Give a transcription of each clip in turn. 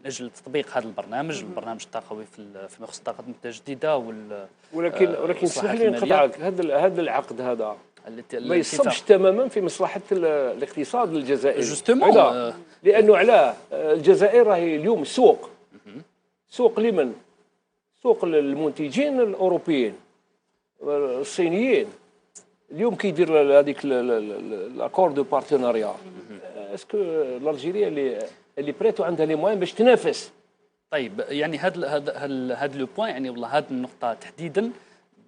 من اجل تطبيق هذا البرنامج، البرنامج الطاقوي فيما يخص الطاقات المتجددة وال ولكن اسمح الإصلاحات لي المالية. نقطعك، هذا العقد هذا ما الاتفاق. يصبش تماما في مصلحة الاقتصاد الجزائري. justement. هذا لانه علاه؟ الجزائر راهي اليوم سوق، سوق لمن؟ سوق للمنتجين الاوروبيين، الصينيين. اليوم كي يدير هذيك l'accord de partenariat، est-ce que l'Algérie elle est prête وعندها les moyens باش تنافس؟ طيب، يعني هذا le point، يعني والله هذه النقطة تحديدا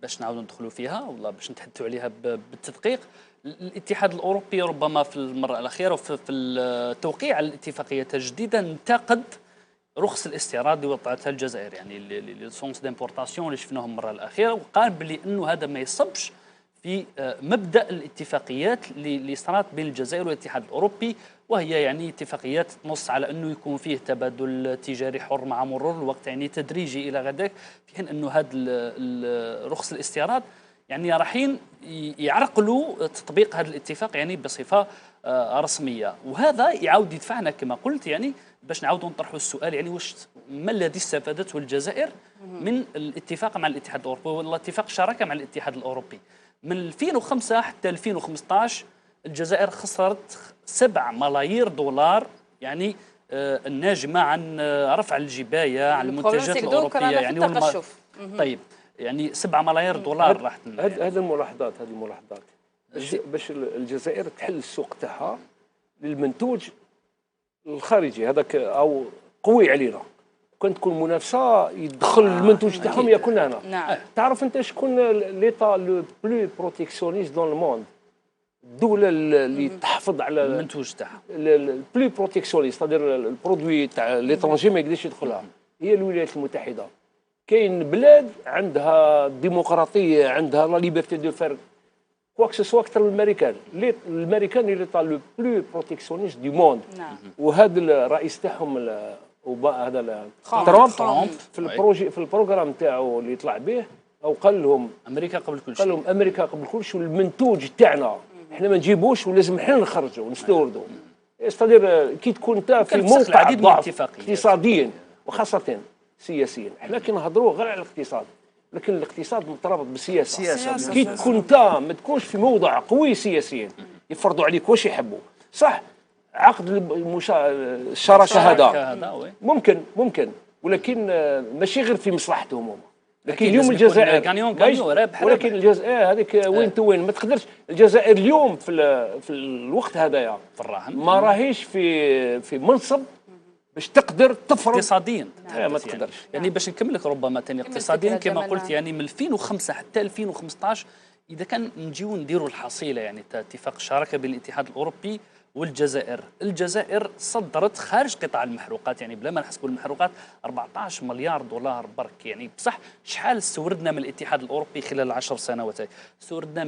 باش نعاودوا ندخلوا فيها والله باش نتحدثوا عليها بالتدقيق. الاتحاد الاوروبي ربما في المرة الاخيرة وفي التوقيع على الاتفاقيات الجديدة انتقد رخص الاستيراد اللي وضعتها الجزائر، يعني les licences d'importation اللي شفناهم المرة الاخيره، وقال بلي انه هذا ما يصبش في مبدا الاتفاقيات اللي صارت بين الجزائر والاتحاد الاوروبي، وهي يعني اتفاقيات تنص على انه يكون فيه تبادل تجاري حر مع مرور الوقت، يعني تدريجي الى غير ذلك، في حين انه هذا رخص الاستيراد يعني راحين يعرقلوا تطبيق هذا الاتفاق يعني بصفة رسميه. وهذا يعاود يدفعنا كما قلت يعني باش نعاودوا نطرحوا السؤال، يعني واش ما الذي استفادته الجزائر من الاتفاق مع الاتحاد الاوروبي ولا اتفاق الشراكة مع الاتحاد الاوروبي؟ من 2005 حتى 2015 الجزائر خسرت 7 ملايير دولار، يعني الناجمة عن رفع الجبايه على المنتجات الاوروبية يعني طيب، يعني 7 ملايير دولار راحت. هذه الملاحظات باش الجزائر تحل السوق تاعها للمنتوج الخارجي هذاك او قوي علينا، كان تكون منافسه يدخل المنتوج تاعهم ياكلنا هنا. تعرف انت شكون l'État le plus protectionniste dans le monde؟ الدولة اللي تحفظ على المنتوج تاعها. plus protectionniste، c'est-à-dire ال produit تاع l'étranger ما يقدرش يدخلها، هي الولايات المتحده. كاين بلاد عندها ديمقراطيه، عندها la liberté de faire quoi que ce soit اكثر من الامريكان؟ الامريكان l'État le plus protectionniste du monde. وهذا الرئيس تاعهم هذا ترامب، في ال projet، في ال programme تاعو اللي طلع به، او قال لهم امريكا قبل كل شيء. قال لهم امريكا قبل كل شيء، والمنتوج تاعنا احنا ما نجيبوش ولازم احنا نخرجوا ونستوردوا. c'est-à-dire كي تكون انت في موقع ضعف اقتصاديا وخاصة سياسيا، احنا كي نهضروا غير على الاقتصاد، لكن الاقتصاد مترابط بالسياسه. كي تكون انت ما تكونش في موضع قوي سياسيا يفرضوا عليك واش يحبوا. صح، عقد الشراكة هذا ممكن ممكن، ولكن ماشي غير في مصلحتهم هما. لكن اليوم الجزائر ولكن الجزائر هذيك win to win، ما تقدرش الجزائر اليوم في الوقت هذايا في الراهن ما راهيش في منصب باش تقدر تفرض. اقتصاديا. ما تقدرش. يعني باش نكمل لك ربما ثاني اقتصاديا، كما قلت يعني من 2005 حتى 2015، اذا كان نجيو نديروا الحصيلة يعني اتفاق الشراكة بين الاتحاد الاوروبي والجزائر، الجزائر صدرت خارج قطاع المحروقات، يعني بلا ما نحسبوا المحروقات، 14 مليار دولار برك. يعني بصح شحال استوردنا من الاتحاد الاوروبي خلال ال10 سنوات؟ استوردنا